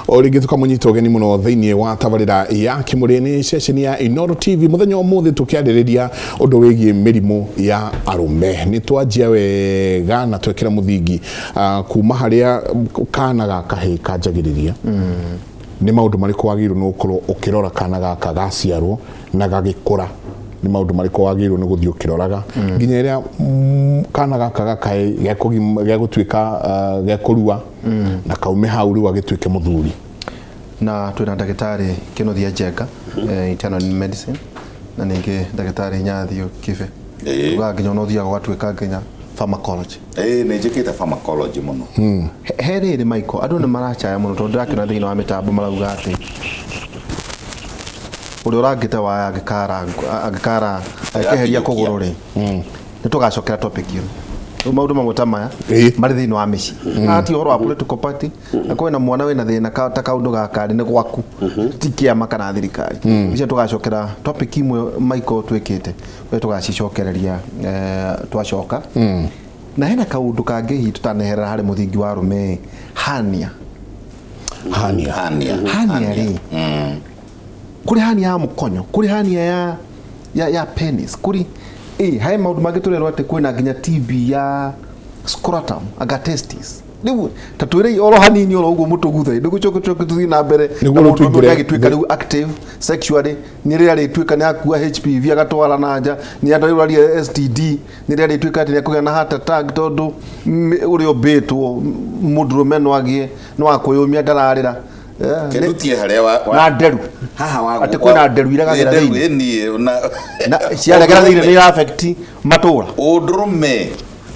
O rĩngĩ tũkamũnyita ũgeni mũno thĩinĩ wa tabarĩra ya Kĩmũrĩ nĩ ceceni ya Inooro TV. Mũthenya wa ũmũthĩ tũkĩarĩrĩria ũndũ wĩgiĩ mĩrimũ ya arũme. Nĩ twanjia wega na twekĩra mũthingi kuma harĩa kana ga kahĩĩ kanjagĩrĩria. Nĩ maũndũ marĩkũ wagĩrĩirwo nĩ gũkorwo ũkĩrora kana gaka gaciarwo na gagĩkũra? Nĩ maũndũ marĩkũ wagĩrĩirwo nĩ gũthiĩ ũkĩroraga nginya ĩrĩa kana gaka gakaĩ gegũtuĩka gekũrua na kaume hau rĩu agĩtuĩke mũthuri? Na twĩna ndagĩtarĩ Kĩnuthia Njenga, internal medicine, na ningĩ ndagĩtarĩ Nyathio Kibe. Tugaga nginya ona ũthiaga ũgatuĩka nginya pharmacology. Ĩĩ, nĩ njĩkĩte pharmacology mũno. He rĩrĩ Michael, andũ nĩ maracaya mũno tondũ ndĩrakĩona thĩinĩ wa mĩtambo marauga atĩ ũrĩa ũrangĩte waya angĩkara angĩkeheria kũgũrũ rĩ, nĩ tũgacokera topic ĩyo. Rĩu maũndũ mamwe ta maya marĩ thĩinĩ wa mĩciĩ. Haha ti ũhoro wa political party, na kwĩna mwana wĩna thĩna ta kaũndũ gaka rĩ, nĩ gwaku, ti kĩama kana thirikari. Icio tũgacokera topic imwe Michael twĩkĩte, we tũgacicokereria twacoka. Na hena kaũndũ kangĩ hihi tũtaneherera harĩ mũthingi wa arũme, hernia. Hernia. Hernia. Hernia rĩ, kũrĩ hernia ya mũkonyo, kũrĩ hernia ya penis, kũrĩ he maũndũ mangĩ tũrerwo atĩ kwĩna nginya TB ya scrotum, anga testis. Rĩu ta twĩrei oro hanini oro ũguo mũtũguthe, nĩguo coke coke tũthiĩ na mbere. Nĩguo Na mũndũ tũingĩre ũmwe agĩtuĩka rĩu active sexually, nĩ rĩrĩa arĩtuĩka nĩ akua HPV agatwara na nja, nĩ andũ arĩa STD, nĩ rĩrĩa arĩtuĩka atĩ nĩ akũgĩa na heart attack tondũ ũrĩa ũmbĩtwo mũndũrũme no agĩe no akwĩyũmia ndararĩra. Kĩndutie harĩa wa Na nderu. Haha wa Atĩ kwĩna nderu iregagĩra Nderu, thĩinĩ. ĩni, Na ciaregera thĩinĩ nĩ affect matũra. Ũndũrũme,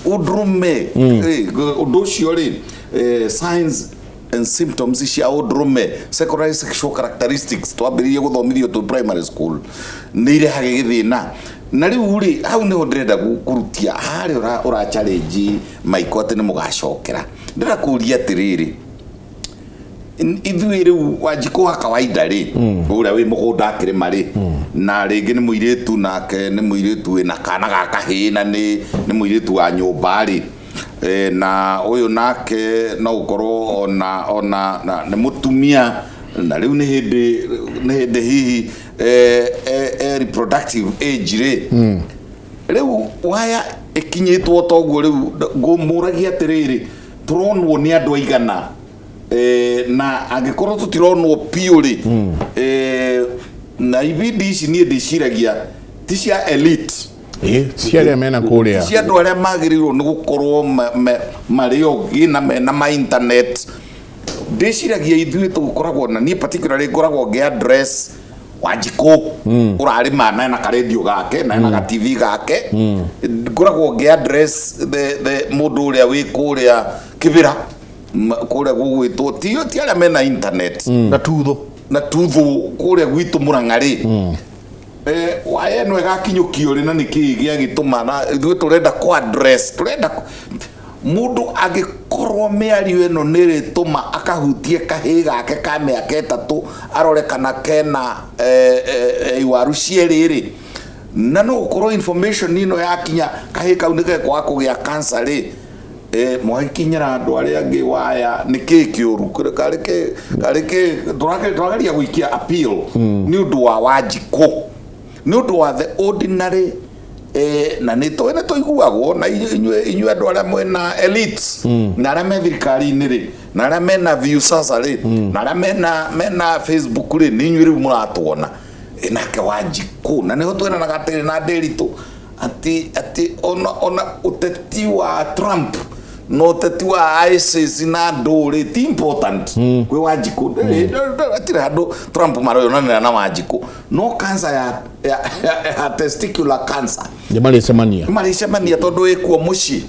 ũndũrũme. Ũndũ ũcio rĩ, signs and symptoms cia ũndũrũme, secondary sexual characteristics twambĩrĩirie gũthomithio twĩ primary school, nĩ irehage gĩthĩna. Na rĩu rĩ, hau nĩho ndĩrenda kũrutia harĩa ũra challenge Michael atĩ nĩ mũgacokera. Ndĩrenda kũria atĩrĩrĩ, ithuĩ rĩu Wanjikũ wa kawaida rĩ, ũrĩa wĩ mũgũnda akĩrĩma rĩ, na rĩngĩ nĩ mũirĩtu, nake nĩ mũirĩtu wĩna kana ga kahĩĩ, na nĩ mũirĩtu wa nyũmba rĩ, na ũyũ nake no gũkorwo ona na nĩ mũtumia, na rĩu nĩ hĩndĩ hihi reproductive age rĩ. Rĩu waya ĩkinyĩtwo toguo rĩu ngũmũragia atĩrĩrĩ, tũronwo nĩ andũ aigana? Na angĩkorwo tũtironwo piũ rĩ, na ibindi ici niĩ ndĩciragia ti cia elite. Cia arĩa mena kũrĩa. Cia andũ arĩa magĩrĩirwo nĩ gũkorwo marĩ ogĩ na mena ma internet. Ndĩciragia ithuĩ tũgũkoragwo na niĩ particularly ngoragwo ngĩ address Wanjikũ ũrarĩma na ena karendio gake na ena ga TV gake. Ngoragwo ngĩ address the mũndũ ũrĩa wĩ kũrĩa Kĩbĩra, kũrĩa gũgwĩtwo ti arĩa mena internet. Na tutho. Na tutho kũrĩa gwitũ Mũrang'a rĩ. Waya ĩno ĩgakinyũkio rĩ, na nĩkĩĩ gĩagĩtũma na ithuĩ tũrenda kũ address, tũrenda mũndũ angĩkorwo mĩario ĩno nĩ ĩrĩtũma akahutie kahĩĩ gake ka mĩaka 3 arore kana kena iwaru cierĩ rĩ, na no gũkorwo information ĩno yakinya kahĩĩ kau nĩ gekwaga kũgĩa cancer rĩ, mwagĩkinyĩra andũ arĩa angĩ waya nĩ kĩĩ kĩũru? Karĩ kĩ, karĩ kĩ, tũrageria gũikia appeal nĩ ũndũ wa Wanjikũ, nĩ ũndũ wa the ordinary, na nĩ tũĩ nĩ tũiguagwo na inyuĩ andũ arĩa mwĩna elites, na arĩa me thirikari-inĩ rĩ, na arĩa mena Viusasa rĩ, na arĩa mena Facebook rĩ, nĩ inyuĩ rĩu mũratuona. Nake Wanjikũ, na nĩho twĩranaga atĩrĩ na Ndĩritũ atĩ ona ũteti wa Trump na ũteti wa ISIS na andũ rĩ ti important kwĩ Wanjikũ. Hatirĩ handũ Trump maroyonanĩra na Wanjikũ, no cancer ya testicular cancer nĩ marĩcemania, nĩ marĩcemania tondũ ĩkuo mũciĩ.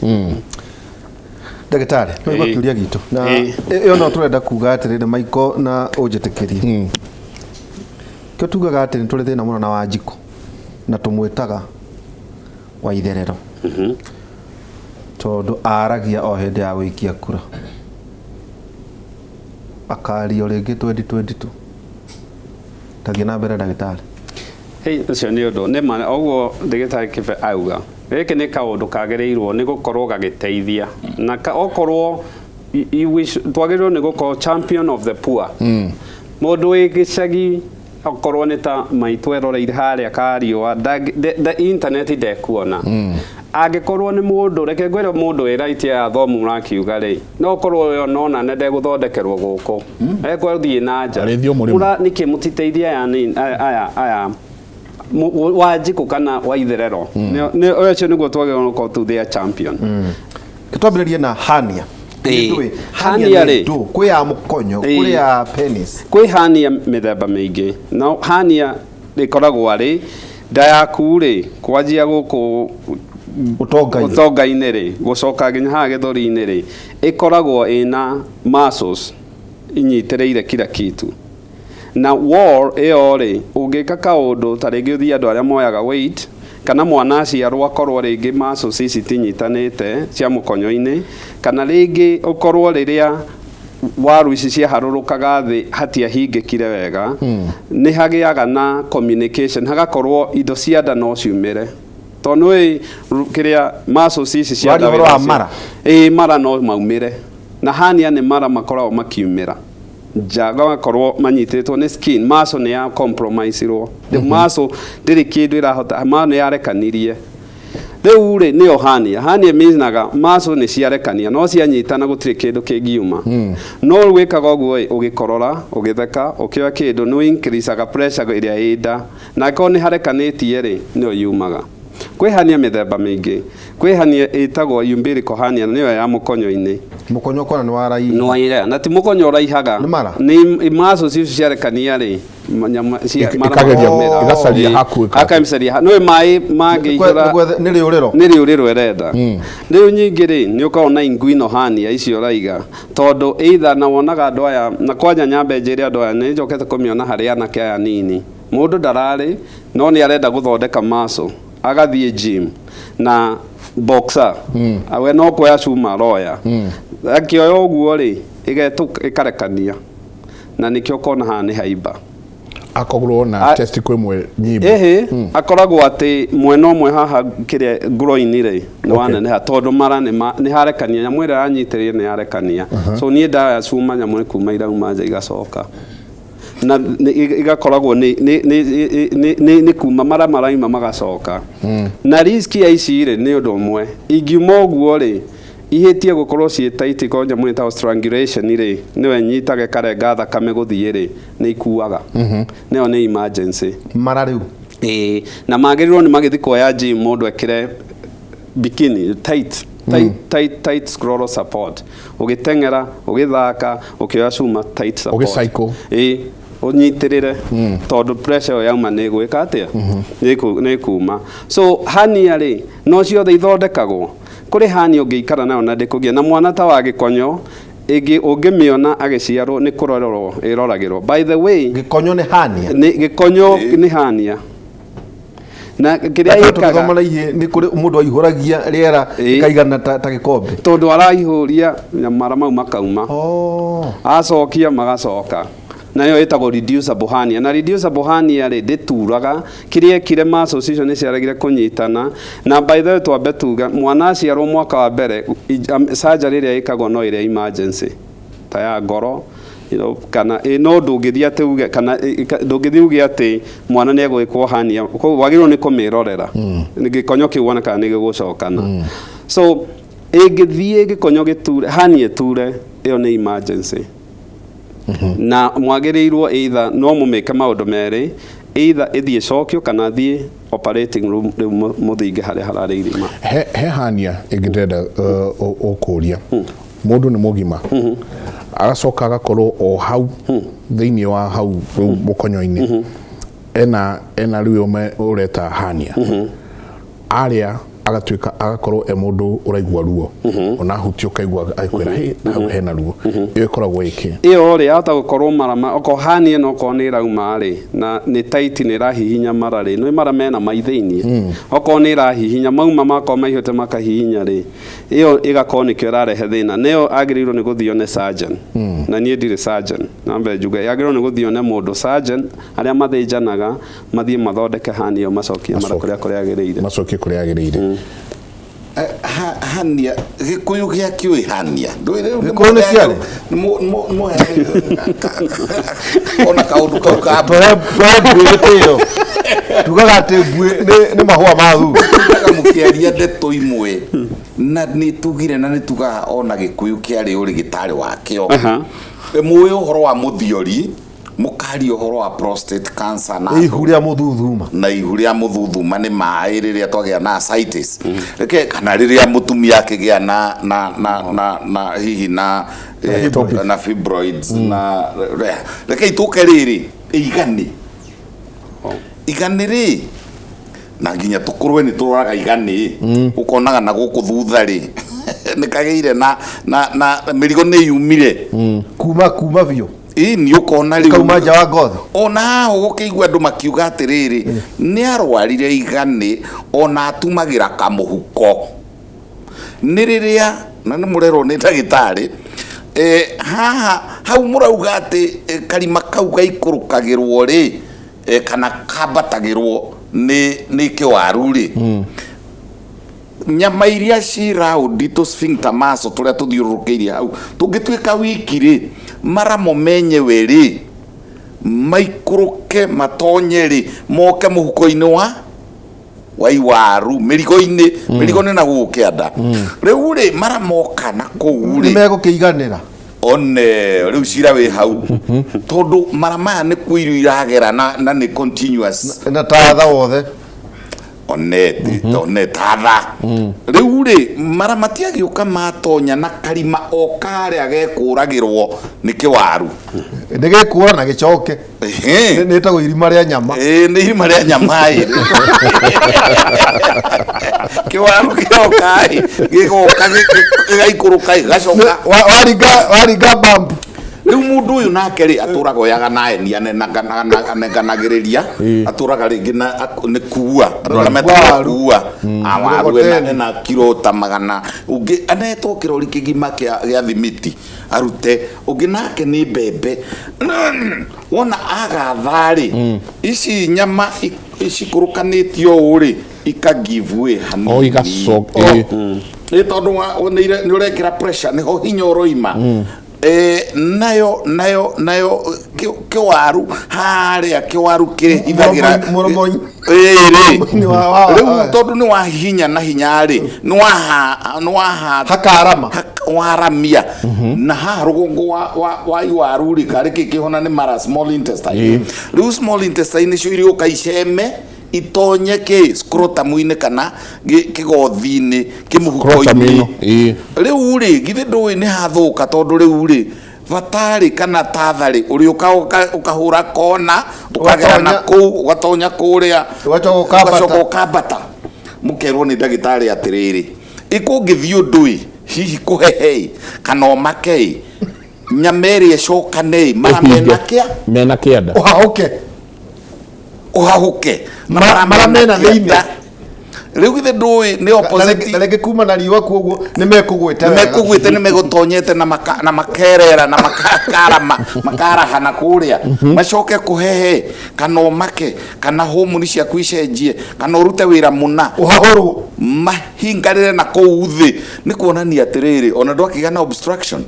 Ndagĩtarĩ, nĩ waigua kĩũria gitũ, na ĩyo no tũrenda kuga atĩrĩrĩ Michael, na ũnjĩtĩkĩrie, kĩo tugaga atĩ nĩ tũrĩ thĩna mũno na Wanjikũ, na tũmwĩtaga wa itherero tondũ aragia o hĩndĩ ya gũikia kura, akario rĩngĩ 2022. Tathiĩ na mbere, ndagĩtarĩ. Hey, ũcio nĩ ũndũ nĩ ma ũguo ndagĩtarĩ Kibe auga, gĩkĩ nĩ kaũndũ kagĩrĩirwo nĩ gũkorwo gagĩteithia na okorwo Twagĩrĩirwo nĩ gũkorwo champion of the poor. Mũndũ wĩ gĩcagi, okorwo nĩ ta maitũ eroreire harĩa kariũa, internet ndekuona. Angĩkorwo nĩ mũndũ, reke ngwĩre, mũndũ wĩ right ya thomu mũrakiuga rĩ, no ũkorwo we nona nĩ ndegũthondekerwo gũkũ, ekũthiĩ na nja. Arĩthiĩ o mũrĩmo. Nĩkĩ mũtiteithia aya aya aya Wanjikũ kana Waitherero? Ũcio nĩguo twagĩrĩirwo gũkorwo tu their champion. Twambĩrĩrie na hernia. Ĩĩ. Hernia Hernia nĩ rĩ. ndũ? Kwĩ ya mũkonyo, kwĩ ya penis. Kwĩ hernia mĩthemba mĩingĩ. No hernia ĩkoragwo arĩ nda yaku rĩ, kwanjia gũkũ ũtonga-inĩ. Ũtonga-inĩ rĩ, gũcoka nginya haha gĩthũri-inĩ rĩ, ĩkoragwo ĩna muscles inyitĩrĩire kila kitu. Na wall ĩyo rĩ, ũngĩka kaũndũ ta rĩngĩ ũthiĩ andũ arĩa moyaga weight, kana mwana aciarwo akorwo rĩngĩ muscles ici tinyitanĩte cia mũkonyo-inĩ, kana rĩngĩ ũkorwo rĩrĩa waru ici ciaharũrũkaga thĩ hatiahingĩkire wega, nĩ hagĩaga na communication, hagakorwo indo cia nda no ciumĩre, tondũ nĩ kĩrĩa muscles ici cia Waria nda ũhoro wa wĩra mara? Ĩĩ, mara no maumĩre, na hernia nĩ mara makoragwo makiumĩra nja, magakorwo manyitĩtwo nĩ skin muscle, nĩ ya compromise rwo rĩu muscle ndĩrĩ kĩndũ ĩrahota ma, nĩ yarekanirie rĩu rĩ, nĩyo hernia. Hernia meanaga muscle nĩ ciarekania, no cianyitana gũtirĩ kĩndũ kĩngiuma. No rĩu wĩkaga ũguo ĩ, ũgĩkorora, ũgĩtheka, ũkĩoya kĩndũ, nĩ increaseaga pressure ĩrĩa ĩ nda, na angĩkorwo nĩ harekanĩtie rĩ, nĩyo yumaga. Kwĩ hernia mĩthemba mĩingĩ. Kwĩ hernia ĩtagwo umbilical hernia, nĩyo ya mũkonyo-inĩ. Mũkonyo kona nĩ waraiha. Nĩwaira na ti mũkonyo ũraihaga. Nĩ mara? Nĩ muscles icio ciarekania rĩ, nyama cia mara ĩkageria makaumĩra. ĩgacaria Ĩĩ, haku akacaria nĩ maĩ mangĩihũra. Nĩ rĩũrĩro. Nĩ rĩũrĩro ĩrenda. Rĩu nyingĩ rĩ, nĩ ũkoragwo na inguinal hernia icio ũraiga, tondũ either na wonaga andũ aya, na kwanja nyambe njĩre andũ aya, nĩ njokete kũmĩona harĩ anake aya nini. Mũndũ ndararĩ, no nĩ arenda gũthondeka muscle, agathiĩ gym na boxer, we no kuoya cuma aroya, akĩoya ũguo rĩ, ĩgetũka ĩkarekania, na nĩkĩo ũkona haha nĩ haimba. Akorwo na testicle ĩmwe nyimbo. Ĩhĩ, akoragwo atĩ mwena ũmwe haha kĩrĩa groin rĩ nĩ waneneha, tondũ mara nĩ harekania, nyamũ ĩrĩa yanyitĩrĩire nĩ yarekania. So niĩ ndaya cuma, nyamũ nĩ kuma irauma nja igacoka na igakoragwo nĩ kuma mara maraima magacoka. Na risk ya ici rĩ, nĩ ũndũ ũmwe ingiuma ũguo rĩ, ihĩtie gũkorwo ciĩ tight, korwo nyamũ ĩtagwo strangulation rĩ, nĩyo ĩnyitaga ĩkarenga thakame gũthiĩ rĩ, nĩ ikuaga. Nĩyo nĩ emergency. Mara rĩu. Ĩĩ, na magĩrĩirwo nĩ magĩthiĩ kuoya gym, mũndũ ekĩre bikini tight, tight, tight, tight scrotal support, ũgĩteng'era, ũgĩthaka, ũkĩoya cuma, tight support. Ũgĩcycle. Ĩĩ, ũnyitĩrĩre, tondũ pressure ĩyo yauma nĩ ĩgwĩka atĩa? Nĩ ĩkuma. So hernia rĩ, no ciothe ithondekagwo. Kũrĩ hernia ũngĩikara nayo na ndĩkũgĩa na mwana ta wa gĩkonyo, ĩngĩ ũngĩmĩona agĩciarwo nĩ kũrorerwo ĩroragĩrwo, by the way. Gĩkonyo nĩ hernia? Nĩ gĩkonyo nĩ hernia, na kĩrĩa ĩkaga tũgĩthoma na ihĩ nĩ kũrĩ mũndũ aihũragia rĩera ĩkaigana ta gĩkombe. Tondũ araihũria mara mau makauma. Oh. Acokia magacoka, nayo ĩtagwo reducible hernia. Na reducible hernia rĩ, ndĩturaga. Kĩrĩa ĩkire, muscles icio nĩ ciaregire kũnyitana. Na by the way, twambe tuga mwana aciarwo mwaka wa mbere, surgery ĩrĩa ĩkagwo no ĩrĩa emergency ta ya ngoro, kana no ndũngĩthiĩ atĩ uge, kana ndũngĩthiĩ uge atĩ mwana nĩ egwĩkwo hernia. Koguo wagĩrĩirwo nĩ kũmĩrorera gĩkonyo kĩu wone kana nĩ gĩgũcokana. So ĩngĩthiĩ gĩkonyo gĩture, hernia ĩture, ĩyo nĩ emergency, na mwagĩrĩirwo either no mũmĩke maũndũ merĩ, either ĩthiĩ ĩcokio kana thiĩ operating room rĩu mũthinge harĩa hararĩ irima. He hernia ĩngĩ ndĩrenda ũkũria. Mũndũ nĩ mũgima, agacoka agakorwo o hau thĩinĩ wa hau rĩu mũkonyo-inĩ, ena rĩu ũreta hernia, arĩa agatuĩka agakorwo e mũndũ ũraigua ruo, ona ahutia ũkaigua agĩkwĩra, "Hĩ, hau hena ruo." Ĩyo ĩkoragwo ĩkĩ? Ĩyo rĩ, yahota gũkorwo mara okorwo hernia ĩno okorwo nĩ ĩrauma rĩ, na nĩ tight, nĩ ĩrahihinya mara rĩ, nĩ mara mena mai thĩiniĩ, okorwo nĩ ĩrahihinya mauma makorwo maihũte makahihinya rĩ, ĩyo ĩgakorwo nĩkĩo ĩrarehe thĩna. Nĩyo agĩrĩirwo nĩ gũthiĩ one surgeon, na niĩ ndirĩ surgeon, nambe njuge yagĩrĩirwo nĩ gũthiĩ one mũndũ surgeon, arĩa mathĩnjanaga, mathiĩ mathondeke hernia ĩyo, macokie mara Macokie. kũrĩa kũrĩa agĩrĩire. Macokie kũrĩa agĩrĩire. Hania gĩkũyũ gĩakĩũĩ hania. Ndũĩ rĩu nĩ Gĩkũyũ nĩ kĩarĩ? Ona kaũndũ kau ka Twahe mbuĩ gĩtĩo. Tugaga atĩ mbuĩ nĩ mahũa ma thutha. Tugaga mũkĩaria ndeto imwe na nĩ tugire na nĩ tugaga ona gĩkũyũ kĩarĩ ũrĩgĩtarĩ wakĩo. Mũĩ ũhoro wa mũthiori, mũkaria ũhoro wa prostate cancer na Ihu rĩa mũthuthuma. Na ihu rĩa mũthuthuma nĩ maĩ rĩrĩa twagĩa na ascites. Reke kana rĩrĩa mũtumia akĩgĩa na na na na na hihi na na fibroids na reke itũke rĩrĩ igani. Igani rĩ na nginya tũkũrwe nĩ tũroraga igani ũkonaga na gũkũ thutha rĩ nĩ kagĩire na na na mĩrigo nĩ yumire Kuma biũ. Ĩĩ nĩ ũkona rĩu Kauma nja wa ngothi. Ona haha ũgũkĩigua andũ makiuga atĩrĩrĩ nĩ arwarire igani ona atumagĩra kamũhuko. Nĩ rĩrĩa na nĩ mũrerwo nĩ ndagĩtarĩ haha hau mũrauga atĩ karima kau gaikũrũkagĩrwo rĩ kana kambatagĩrwo nĩ kĩwaru rĩ. Nyama iria ci raundi tũ sphincter muscle tũrĩa tũthiũrũrũkĩirie hau tũngĩtuĩka wiki rĩ maramo menyewe rĩ maikũrũke matonye rĩ moke mũhuko-inĩ wa iwaru mĩrigo-inĩ mĩrigo nĩ na gũkũ kĩanda rĩu rĩ maramoka na kũu rĩ nĩ megũkĩiganĩra one rĩu cira wĩ hau tondũ mara maya nĩ kuo irio iragera na nĩ continuous na tatha wothe one one tatha rĩu rĩ mara matiagĩũka matonya na karima o karĩa gekũragĩrwo nĩ kĩwaru nĩ gĩkũra na gĩcoke nĩ ĩtagwo irima rĩa nyama nĩ irima rĩa nyama ĩ kĩwaru kĩoka ĩ gĩgoka gĩgaikũrũka gĩgacoka waringa bump rĩu mũndũ ũyũ nake rĩ atũraga oyaga na eni anenganagĩrĩria atũraga rĩngĩ na nĩ kuua andũ arĩa metaga kuua awaru ena kiro ta magana ũngĩ anetwo kĩrori kĩgima gĩa thimiti arute ũngĩ nake nĩ mbembe wona agatha rĩ ici nyama cikũrũkanĩtio ũũ rĩ ika give way hanini o igacoka nĩ tondũ nĩ ũrekĩra pressure nĩho hinya ũroima nayo nayo nayo kĩwaru harĩa kĩwaru kĩhithagĩra rĩ rĩu tondũ nĩ wa hinya na hinya rĩ nĩ waha hakarama waramia na haha rũgongo wa iwaru rĩ karĩ kĩ kĩhona nĩ mara small intestine rĩu small intestine icio irĩũka iceme itonye kĩ scrotum-inĩ kana kĩgothi-inĩ kĩmũhuko-inĩ rĩu rĩ githĩ ndũĩ nĩ hathũka tondũ rĩu rĩ batarĩ kana tatha rĩ ũrĩũka ũkahũra kona ũkagera na kũu ũgatonya kũrĩa ũgacoka ũkambata mũkerwo nĩ ndagĩtarĩ atĩrĩrĩ ĩkũngĩthiĩ ũndũ ĩ hihi kũhehe kana ũmake ĩ nyama ĩrĩa ĩcokane ĩ mara mena kĩa mena kĩanda ũhahũke ũhahũke mara mena thĩinĩ rĩu githĩ ndũĩ nĩ opposite na rĩngĩ kuma na riũa kuoguo nĩ mekũgwĩte nĩ mekũgwĩte nĩ megũtonyete na makerera na makarama makaraha na kũrĩa macoke kũhehe kana ũmake kana homoni ciaku icenjie kana ũrute wĩra mũna ũhahũrwo mahingarĩre na kũu thĩ nĩ kuonania atĩrĩrĩ ona ndwakĩgĩa na obstruction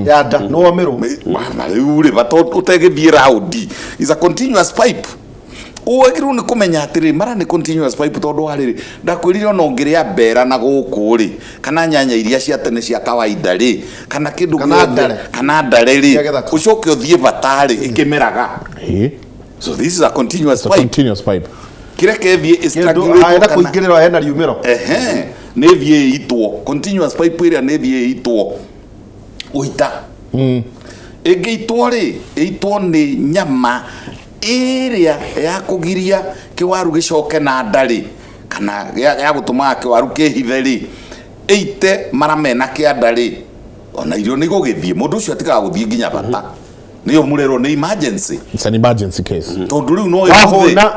ya nda nĩ womĩrwo na rĩu rĩ bata ũtegĩthiĩ raundi is a continuous pipe wagĩrĩirwo nĩ kũmenya atĩrĩrĩ mara nĩ continuous pipe tondũ wa rĩrĩ ndakwĩrire ona ũngĩrĩa mbera na gũkũ rĩ kana nyanya iria cia tene cia kawaida rĩ kana kĩndũ gĩothe kana ndare rĩ ũcoke ũthiĩ batarĩ ĩkĩmeraga so this is a continuous pipe continuous pipe kĩreke ĩthiĩ ĩstrangulate kana kũingĩrĩrwo hena riumĩro ehe nĩ ĩthiĩ ĩitwo continuous pipe ĩrĩa nĩ ĩthiĩ ĩitwo ũita ĩngĩitwo rĩ ĩitwo nĩ nyama ĩrĩa ya kũgiria kĩwaru gĩcoke na nda rĩ kana ya gũtũmaga kĩwaru kĩhithe rĩ ĩite mara mena kĩanda rĩ ona irio nĩ igũgĩthiĩ mũndũ ũcio atigaga gũthiĩ nginya bata nĩyo mũrerwo nĩ emergency it's an emergency case tondũ rĩu no wahũna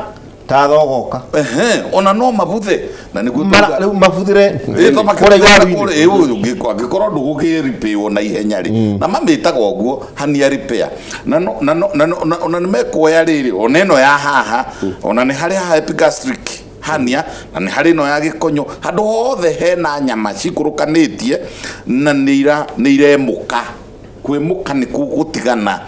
tatha ũgoka ehe ona no mabuthe na nĩguo rĩu mabuthire kũrĩa iwaru-inĩ angĩkorwo ndũgũkĩripĩwo na ihenya rĩ na mamĩtaga ũguo hernia repair na nĩ mekuoya rĩrĩ ona ĩno ya haha ona nĩ harĩa haha epigastric hernia na nĩ harĩ ĩno ya gĩkonyo. Handũ hothe hena nyama cikũrũkanĩtie na nĩ iremũka. Kwĩmũka nĩ gũtigana.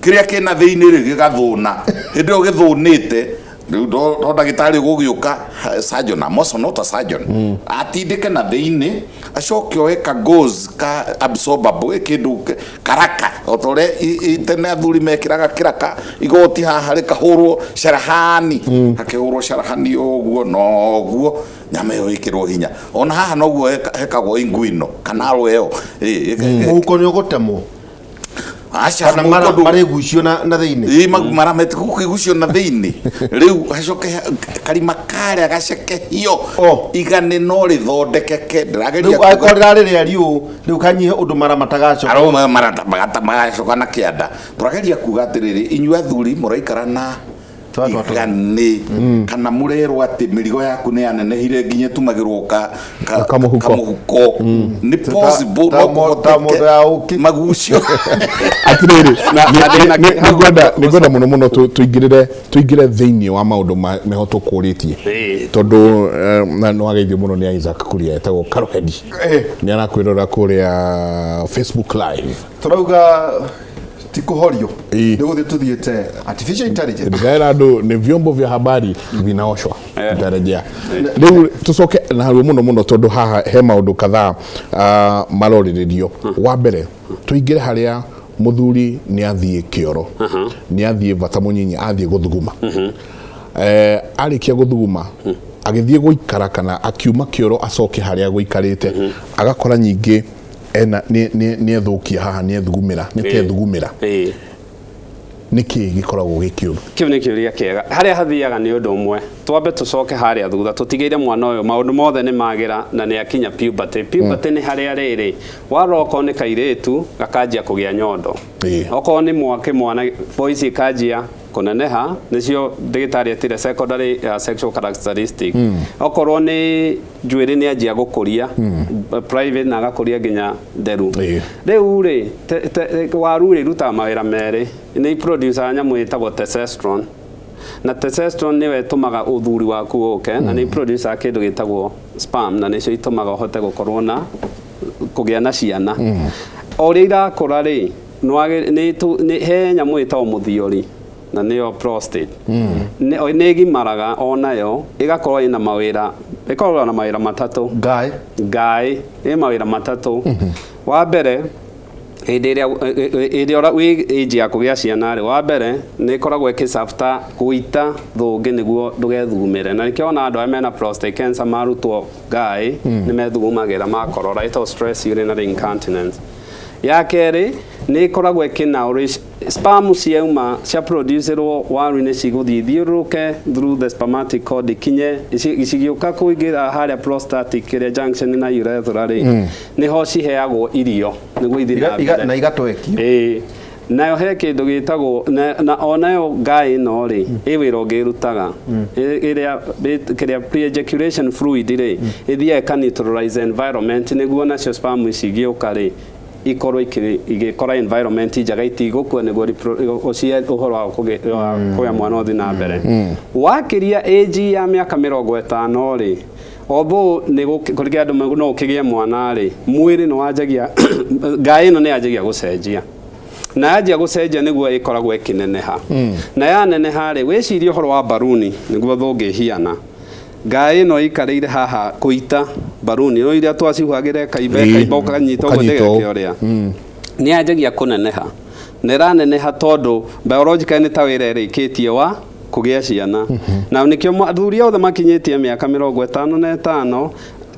Kĩrĩa kĩna thĩinĩ rĩ gĩgathũna. Hĩndĩ ĩyo gĩthũnĩte rĩu to ndagĩtarĩ gũgĩũka, surgeon, I'm also not a surgeon, atindĩke na thĩinĩ acoke oe ka gauze ka absorbable, kĩndũ karaka o ta ũrĩa tene athuri mekĩraga kĩraka igoti haha rĩkahũrwo carahani, hakĩhũrwo carahani ũguo noguo nyama ĩyo ĩkĩrwo hinya. Ona haha noguo hekagwo inguino kana ĩyo. Mũhuko nĩ ũgũtemwo. Aca, kana marĩgucio na thĩinĩ. Ĩĩ, mara metikũgucio na thĩinĩ. Rĩu hacoke karima karĩa gacekehio igane no rĩthondekeke. Ndĩrageria Rĩu angĩkorwo rĩrarĩ rĩa riũ, rĩu kanyihe ũndũ mara matagacoka. Arauga mara magacoka na kĩanda. Tũrageria kuga atĩrĩrĩ, inyuĩ athuri mũraikara na igane kana mũrerwo atĩ mĩrigo yaku nĩ yanenehire nginya ĩtumagĩrwo kamũhuko. Nĩ possible no kũhoteke magucio. Atĩrĩrĩ, nĩngwenda mũno mũno tũingĩre thĩinĩ wa maũndũ meho tũkũrĩtie, tondũ nĩ wageithio mũno nĩ Isaac Kuria etagwo Karohedi, nĩ arakwĩrora kũrĩa Facebook Live. Tũrauga ti kũhorio, nĩ gũthiĩ tũthiĩte artificial intelligence. Ndĩraera andũ nĩ vyombo vya habari vinaoshwa. Ndarejea rĩu tũcoke na haruo mũno mũno, tondũ haha he maũndũ kadhaa marorĩrĩrio. Wa mbere tũingĩre harĩa mũthuri nĩ athiĩ kĩoro, nĩ athiĩ bata mũnyinyi, athiĩ gũthuguma. Arĩkia gũthuguma agĩthiĩ gũikara kana akiuma kĩoro acoke harĩa gũikarĩte, agakora nyingĩ ena nĩ ethũkia haha, nĩ ethugumĩra, nĩ tethugumĩra. Nĩ kĩĩ gĩkoragwo gĩ kĩũru? Kĩu nĩ kĩũria kĩega. Harĩa hathiaga nĩ ũndũ ũmwe. Twambe tũcoke harĩa thutha, tũtigĩire mwana ũyũ maũndũ mothe nĩ magĩra na nĩ akinya puberty. Puberty nĩ harĩa rĩrĩ warora okorwo nĩ kairĩtu gakanjia kũgĩa nyondo, okorwo nĩ mwake mwana voice ikanjia kũneneha, nĩcio ndagĩtarĩ etire secondary sexual characteristic. Okorwo nĩ njuĩrĩ nĩ anjia gũkũria private na agakũria nginya nderu. Rĩu rĩ waru rĩ irutaga mawĩra merĩ, nĩ producer nyamũ ĩtagwo testosterone, na testosterone nĩyo ĩtũmaga ũthuri waku ũke, na nĩ producer kĩndũ gĩtagwo sperm, na nĩcio itũmaga ũhote gũkorwo na kũgĩa na ciana. O ũrĩa irakũra rĩ, he nyamũ ĩtagwo mũthiori, na nĩyo prostate. Nĩ ĩgimaraga onayo ĩgakorwo ĩna mawĩra, ĩkoragwo na mawĩra matatũ. Ngaĩ ĩ mawĩra matatũ. Wa mbere, hĩndĩ ĩrĩa wĩ age ya kũgĩa ciana rĩ, wa mbere nĩ ĩkoragwo ĩkĩcabta gũita thũngĩ nĩguo ndũgethugumĩre, na nĩkĩo ona andũ arĩa mena prostate cancer marutwo ngaĩ nĩ methugumagĩra makorora, ĩtagwo stress urinary incontinence. Ya kerĩ nĩ ĩkoragwo ĩkĩnourish sperm ciauma cia producerwo waru-inĩ, cigũthiĩ ithiũrũrũke through the spermatic cord ikinye cigĩũka kũingĩra harĩa prostatic kĩrĩa junction na urethra rĩ, nĩho ciheagwo irio nĩguo ithiĩ na mbere na igatwekio. Nayo he kĩndũ gĩtagwo na onayo ngaĩ ĩno rĩ, ĩ wĩra ũngĩ ĩrutaga ĩrĩa kĩrĩa pre-ejaculation fluid rĩ, ĩthiaga ĩka neutralize environment nĩguo nacio sperm ici igĩũka rĩ ikorwo igĩkora environment njega, itigũkua nĩguo ũhoro wa kũgĩa mwana ũthiĩ na mbere. Wakĩria age ya mĩaka 50 rĩ, although nĩ kũrĩ andũ no ũkĩgĩe mwana rĩ, mwĩrĩ nĩ wanjagia ngaĩ ĩno nĩ yanjagia gũcenjia, na yanjia gũcenjia nĩguo ĩkoragwo ĩkĩneneha, na yaneneha rĩ, wĩcirie ũhoro wa baruni nĩguo thũngĩ ĩhiana. Ngaĩ ĩno ĩikarĩire haha kũita baruni no iria twacihuhagĩra ĩkaimba ĩkaimba ũkanyita ũguo ndĩgeke ũrĩa, nĩ yanjagia kũneneha, na ĩraneneha tondũ biologically nĩ ta wĩra ĩrĩkĩtie wa kũgĩa ciana. Na nĩkĩo athuri othe makinyĩtie mĩaka 55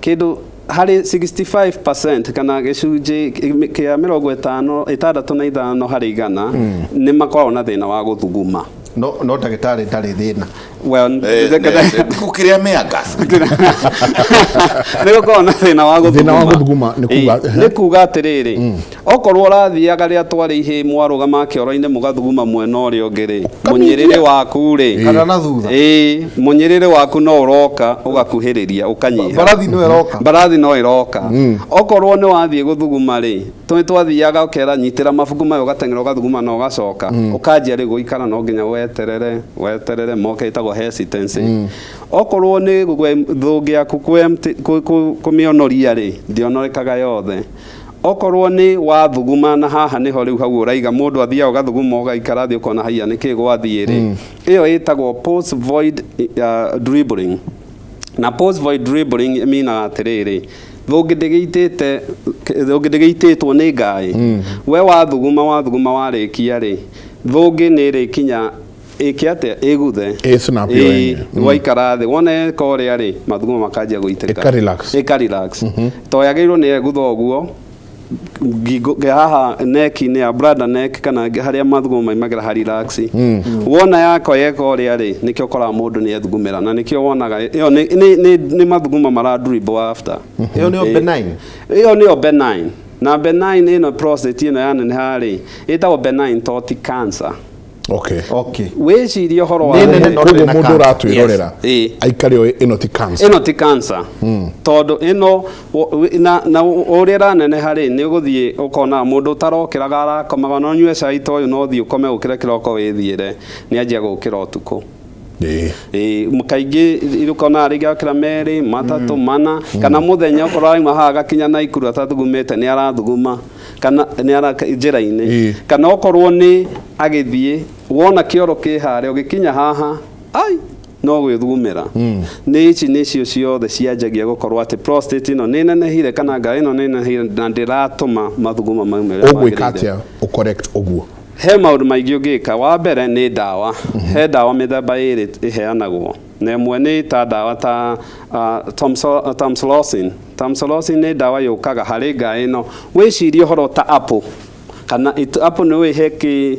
kĩndũ harĩ 65% kana gĩcunjĩ kĩa 65 harĩ igana nĩ makoragwo na thĩna wa gũthuguma. No ndagĩtarĩ ndarĩ thĩna. Well, gũkĩrĩa mĩanga nĩ gũkoragwo na thĩna wa gũthuguma. Thĩna wa gũthuguma nĩ kuga atĩrĩrĩ, okorwo ũrathiaga rĩrĩa twarĩ ihĩĩ mwarũgama kĩoro-inĩ mũgathuguma mwena ũrĩa ũngĩ rĩ, mũnyĩrĩrĩ waku rĩ, kana na thutha, mũnyĩrĩrĩ waku no ũroka ũgakuhĩrĩria ũkanyiha, mbarathi no ĩroka, mbarathi no ĩroka. Okorwo nĩ wathiĩ gũthuguma rĩ, tũĩ twathiaga ũkera nyitĩra mabuku mayo ũgateng'era ũgathuguma na ũgacoka ũkanjia rĩu gũikara, no nginya weterere weterere moke, ĩtagwo ĩtagwo hesitancy. Okorwo nĩ thũngĩ yaku kũmĩonoria rĩ, ndĩonorekaga yothe. Okorwo nĩ wathuguma na haha nĩho rĩu hau ũraiga mũndũ athiaga ũgathuguma ũgaikara thĩ ũkona haiya nĩkĩ gwathiĩ rĩ, ĩyo ĩtagwo post void dribbling. Na post void dribbling ĩminaga atĩrĩrĩ, thũngĩ ndĩgĩitĩte, thũngĩ ndĩgĩitĩtwo nĩ ngaĩ. We wathuguma wathuguma warĩkia rĩ, thũngĩ nĩ ĩrĩkinya ĩke atĩa, ĩguthe. Ĩ snap yo yenyewe. Waikara thĩ wona eka ũrĩa rĩ, mathugumo makanjia gũitĩka. Ĩka relax. Ĩka relax. To yagĩrĩirwo nĩ ĩgutha ũguo ngingo haha neck-inĩ ya bladder neck kana harĩa mathugumo maimagĩra ha relax. Wona yakwa yeka ũrĩa rĩ, nĩkĩo ũkoraga mũndũ nĩ ethugumĩra, na nĩkĩo wonaga ĩyo nĩ mathugumo mara dribble after. Ĩyo nĩyo benign. Ĩyo nĩyo benign. Na benign ĩno prostate ĩno yaneneha rĩ, ĩtagwo benign to ti cancer. Okay. Okay. Wĩcirie ũhoro wa Nĩ nene no Koguo ndĩrĩ na mũndũ cancer. ũratwĩrorera Yes. aikare oĩ ĩno ti cancer. Ĩno ti cancer. Tondũ ĩno na ũrĩa ĩraneneha rĩ, nĩ ũgũthiĩ ũkona mũndũ ũtarokĩraga arakomaga, no ũnyue cai ta ũyũ no ũthiĩ ũkome ũkĩre kĩroko wĩthiĩre, nĩ anjia gũkĩra ũtukũ. Kaingĩ ũkona rĩngĩ akĩra merĩ matatũ mana kana mũthenya ũkorwo arauma haha agakinya Naikuru atathugumĩte nĩ arathuguma kana nĩ ara njĩra-inĩ, kana okorwo nĩ agĩthiĩ wona kĩoro kĩ harĩa ũgĩkinya haha ai no gwĩthugumĩra. Nĩ ici nĩcio ciothe cianjagia gũkorwo atĩ prostate ĩno nĩ nenehire kana ngai ĩno nĩ nenehire na ndĩratũma mathuguma maumĩre. Ũgwĩka atĩa ũcorrect ũguo? He maũndũ maingĩ ũngĩka. Wa mbere nĩ ndawa. He ndawa mĩthemba ĩrĩ ĩheanagwo, na ĩmwe nĩ ta ndawa ta tamsulosin. Tamsulosin nĩ ndawa yũkaga harĩ ngaĩ ĩno. Wĩcirie ũhoro ta apple, kana apple nĩ wĩhe kĩ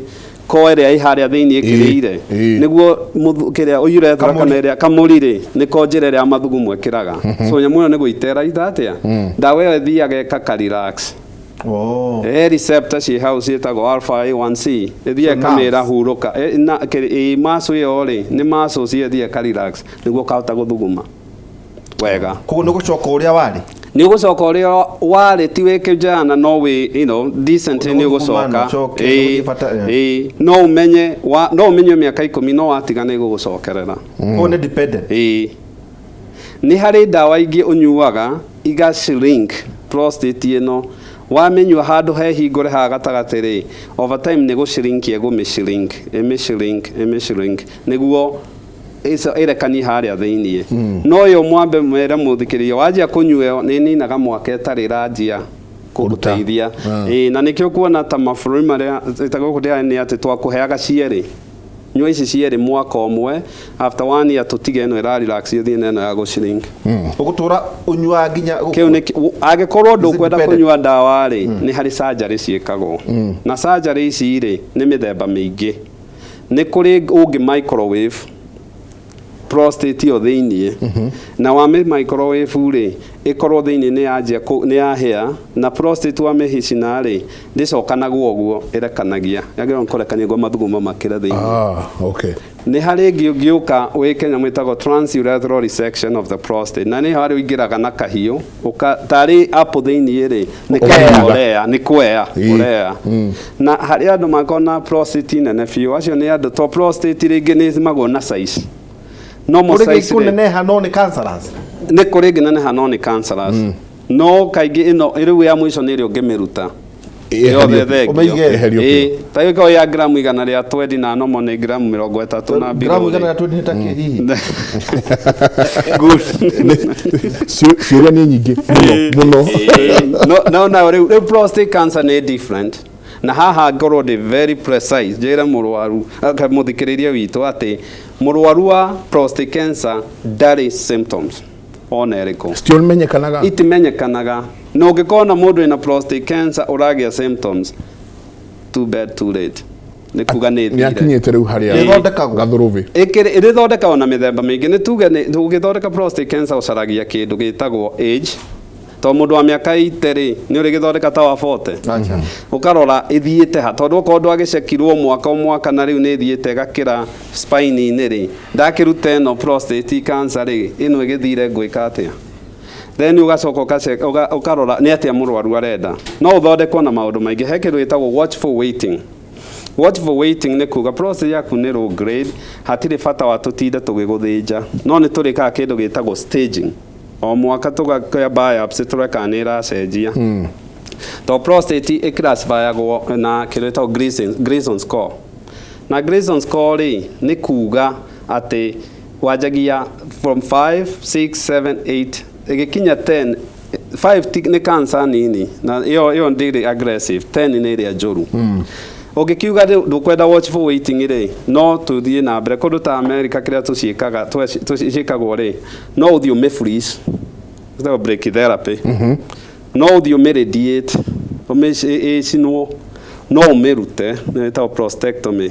ko ĩrĩa ĩ harĩa thĩinĩ ĩkĩrĩire nĩguo kĩrĩa urethra kana ĩrĩa kamũri rĩ, nĩko njĩra ĩrĩa mathugumo ĩkĩraga. So nyamũ ĩyo nĩ gũitera ita atĩa, ndawa ĩyo ĩthiaga ĩkaka relax. Receptor ciĩ hau ciĩtagwo alpha A1C, ĩthiaga ĩkamĩra hurũka. Muscle ĩyo rĩ, nĩ muscle cio ĩthiaga ĩka relax nĩguo ũkahota gũthuguma wega. Koguo nĩ gũcoka ũrĩa warĩ? Nĩ ũgũcoka ũrĩa warĩ, ti wĩ kĩjana no wĩ decent, nĩ ũgũcoka. No ũmenye no ũmenye mĩaka 10 no watigana ĩgũgũcokerera. Koguo nĩ dependent. Nĩ harĩ ndawa ingĩ ũnyuaga iga shrink prostate ĩno. Wamĩnyua handũ he hingũre haha gatagatĩ rĩ, over time nĩ gũshrink ĩgũmĩshrink, ĩmĩshrink, ĩmĩshrink nĩguo ĩrekanie harĩa thĩiniĩ. No ĩyo mwambe mwĩre mũthikĩrĩria wanjia kũnyua ĩyo nĩ ĩninaga mwaka ĩtarĩ ĩranjia kũgũteithia. Na nĩkĩo kuona ta mabũrũri marĩa ta gũkũ ndĩrarĩ nĩ atĩ twakũheaga cierĩ. Nyua ici cierĩ mwaka ũmwe, after 1 year tũtige ĩno ĩra relax ĩthiĩ na ĩno ya gũshrink. Ũgũtũra ũnyuaga nginya kĩu nĩ angĩkorwo ndũkwenda kũnyua ndawa rĩ, nĩ harĩ surgery ciĩkagwo. Na surgery ici rĩ, nĩ mĩthemba mĩingĩ. Nĩ kũrĩ ũngĩ microwave prostate ĩyo thĩiniĩ. Na wa microwave rĩ, ĩkorwo thĩiniĩ nĩ yanjia nĩ yahĩa, na prostate wa mĩhicina rĩ, ndĩcokanagwo ũguo, ĩrekanagia. Yagĩrĩirwo kũrekania nĩguo mathugumo makĩre thĩiniĩ. Okay. Nĩ harĩ ĩngĩ ũngĩũka wĩke nyamũ ĩtagwo transurethral resection of the prostate. Na nĩ harĩ ũingĩraga na kahiũ, tarĩ apple thĩiniĩ rĩ, nĩ kwea ũrea, nĩ kwea ũrea. Na harĩ andũ makoragwo na prostate nene biũ, acio nĩ andũ to prostate rĩngĩ nĩ ĩthimagwo na size. No mo size rĩ, kũneneha no nĩ cancerous. Nĩ kũrĩ ĩngĩneneha no nĩ cancerous. No kaingĩ ĩno rĩu ya mũico nĩ ĩrĩa ũngĩmĩruta. Yothe thengio. Ta ĩyo ya gramu 120 na nomo nĩ gramu 30 na mbirũ. Gramu 120 nĩ ta kĩ hihi? Good. Ciũria nĩ nyingĩ mũno mũno. No no rĩu prostate cancer nĩ different. Na haha ngorwo ndĩ very precise, njĩre mũrwaru, mũthikĩrĩria witũ atĩ mũrwaru wa prostate cancer ndarĩ symptoms ona ĩrĩkũ. Citimenyekanaga. Itimenyekanaga. Na ũngĩkona mũndũ wĩna prostate cancer ũragĩa symptoms, too bad too late. Nĩ kuga nĩ ĩthire. Nĩ akinyĩte rĩu harĩa ĩthondekagwo. Gathũrũbĩ. Ĩthondekagwo na mĩthemba mĩingĩ. Nĩ tuge ũgĩthondeka prostate cancer ũcaragia kĩndũ gĩtagwo age. To mũndũ wa mĩaka 80 rĩ, nĩ ũrĩgĩthondeka ta wa 40. Ũkarora ĩthiĩte ha, tondũ okorwo ndwagĩcekirwo mwaka o mwaka na rĩu nĩ ĩthiĩte ĩgakĩra spine-inĩ rĩ, ndakĩruta ĩno prostate cancer rĩ, ĩno ĩgĩthire ngwĩka atĩa? Then ũgacoka ũkarora nĩ atĩa mũrwaru arenda. No ũthondekwo na maũndũ maingĩ. He kĩndũ gĩtagwo watchful waiting. Watchful waiting nĩ kuga prostate yaku nĩ low grade, hatirĩ bata wa tũtinde tũgĩgũthĩnja, no nĩ tũrĩkaga kĩndũ gĩtagwo staging o mwaka, tũgakoya biopsy tũrore kana nĩ ĩracenjia, to prostate ĩclassifyagwo na kĩndũ gĩtagwo Gleason score. Na Gleason score rĩ, nĩ kuga atĩ wanjagia from 5, 6, 7, 8 ĩgĩkinya 10. 5 nĩ cancer nini na ĩyo ndĩrĩ aggressive. 10 nĩ ĩrĩa njũru. Ũngĩkiuga ndũkwenda watchful waiting rĩ, no tũthiĩ na mbere. Kũndũ ta America kĩrĩa tũciĩkaga, ciĩkagwo rĩ, no ũthiĩ ũmĩ freeze, ĩtagwo brachytherapy, no ũthiĩ ũmĩ radiate, ĩcinwo, no ũmĩrute, nĩ ĩtagwo prostatectomy.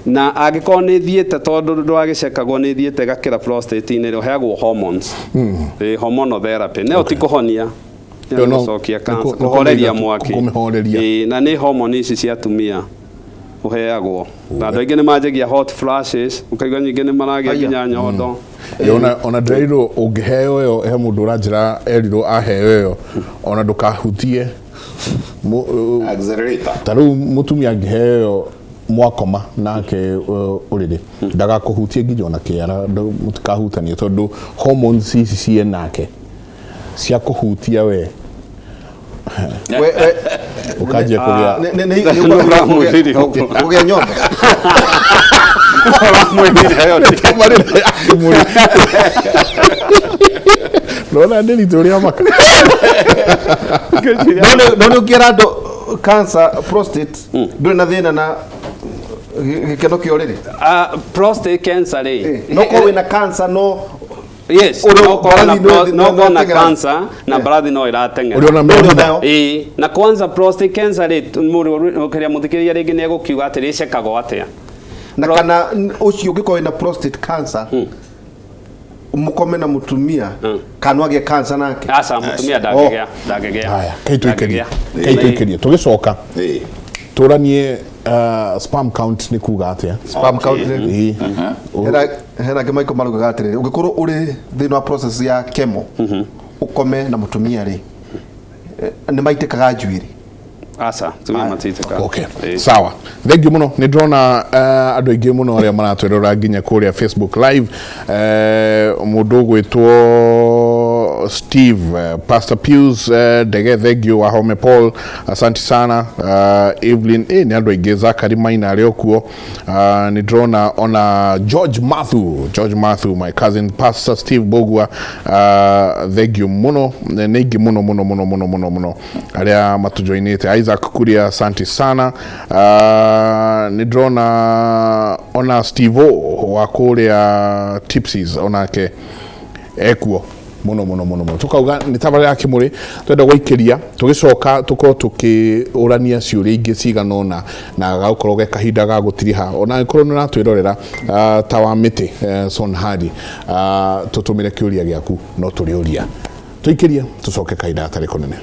Na angĩkorwo nĩ ĩthiĩte, tondũ ndwagĩcekagwo, nĩ ĩthiĩte ĩgakĩra prostate-inĩ rĩ, ũheagwo hormones. Hormonal therapy nĩyo, ti kũhonia. Ĩyo gũcokia cancer, nĩ kũhoreria mwaki. Kũmĩhoreria. Ĩĩ, na nĩ hormone ici cia atumia ũheagwo, na andũ aingĩ nĩ manjagia hot flashes, ũkaigua nyingĩ nĩ maragĩa Aya. nginya nyondo. Ĩ, ona ndĩrerirwo ũngĩheo ĩyo, he mũndũ ũranjĩra erirwo aheo ĩyo ona ndũkahutie Accelerator. Ta rĩu mũtumia angĩheo ĩyo, mwakoma nake ũrĩrĩ, ndagakũhutie nginya ona kĩara, mũtikahutanie, tondũ hormones ici ciĩ nake cia kũhutia we We ũkanjia kũgĩa nĩ Ũramwĩrire ũguo. kũgĩa nyondo. Ũramwĩrire ĩyo Tabarĩra ya kĩmũrĩ nona ndĩritũ ũrĩa maka. No nĩ ũkĩra andũ cancer prostate ndũrĩ na thĩna na gĩkeno kĩa ũrĩrĩ? Ah, prostate cancer rĩ, No korwo wĩna cancer no yes, Ũrĩ- no korwo na mbarathi no no korwo na ĩrateng'era. cancer na mbarathi no ĩrateng'era. Ũrĩ ona Ndũrĩ mĩrimũ. nayo. Ĩĩ, na kwanza prostate cancer rĩ, mũndũ kĩrĩa mũthikĩrĩria rĩngĩ nĩ egũkiuga atĩrĩ, ĩcekagwo atĩa? Na kana ũcio ũngĩkorwo wĩna prostate cancer mũkome na mũtumia, kana agĩe cancer nake? Aca, mũtumia ndangĩgĩa, ndangĩgĩa. Haya, kaitũikĩrie. Ndangĩgĩa. Kaitũikĩrie tũgĩcoka tũranie sperm count nĩ kuga atĩa. Sperm count nĩ- Ĩĩ. Hena angĩ maiko marugaga atĩrĩrĩ, ũngĩkorwo ũrĩ thĩinĩ wa process ya chemo ũkome na mũtumia rĩ, nĩ maitĩkaga njuĩrĩ? Aca, atumia matitĩkaga. Okay. Ĩĩ. Sawa, thank you mũno. Nĩ ndĩrona andũ aingĩ mũno arĩa maratwĩrora nginya kũrĩa Facebook Live. Mũndũ ũgwĩtwo Steve, Pastor Pius, Ndege, thank you. Wahome Paul, asante sana. Evelyn, nĩ andũ aingĩ. Zachary Maina arĩ o kuo. Nĩ ndĩrona ona George Matthew, George Matthew, my cousin, Pastor Steve Bogua, thank you mũno. Nĩ aingĩ mũno mũno mũno mũno mũno mũno arĩa matũjoinĩte. Isaac Kuria, asante sana. Nĩ ndĩrona ona Steve O wa kũrĩa Tipsies onake ekuo mũno mũno mũno mũno. Tukauga nĩ tabarĩra ya kĩmũrĩ twenda gũikĩria, tũgĩcoka tũkorwo tũkĩũrania ciũria ingĩ cigana ũna na gagũkorwo ge kahinda ga gũtiriha. Ona angĩkorwo nĩ ũratwĩrorera ta wa mĩtĩ, Son Hadi, tũtũmĩre kĩũria gĩaku no tũrĩũria. Tũikĩrie, tũcoke kahinda gatarĩ kũnene.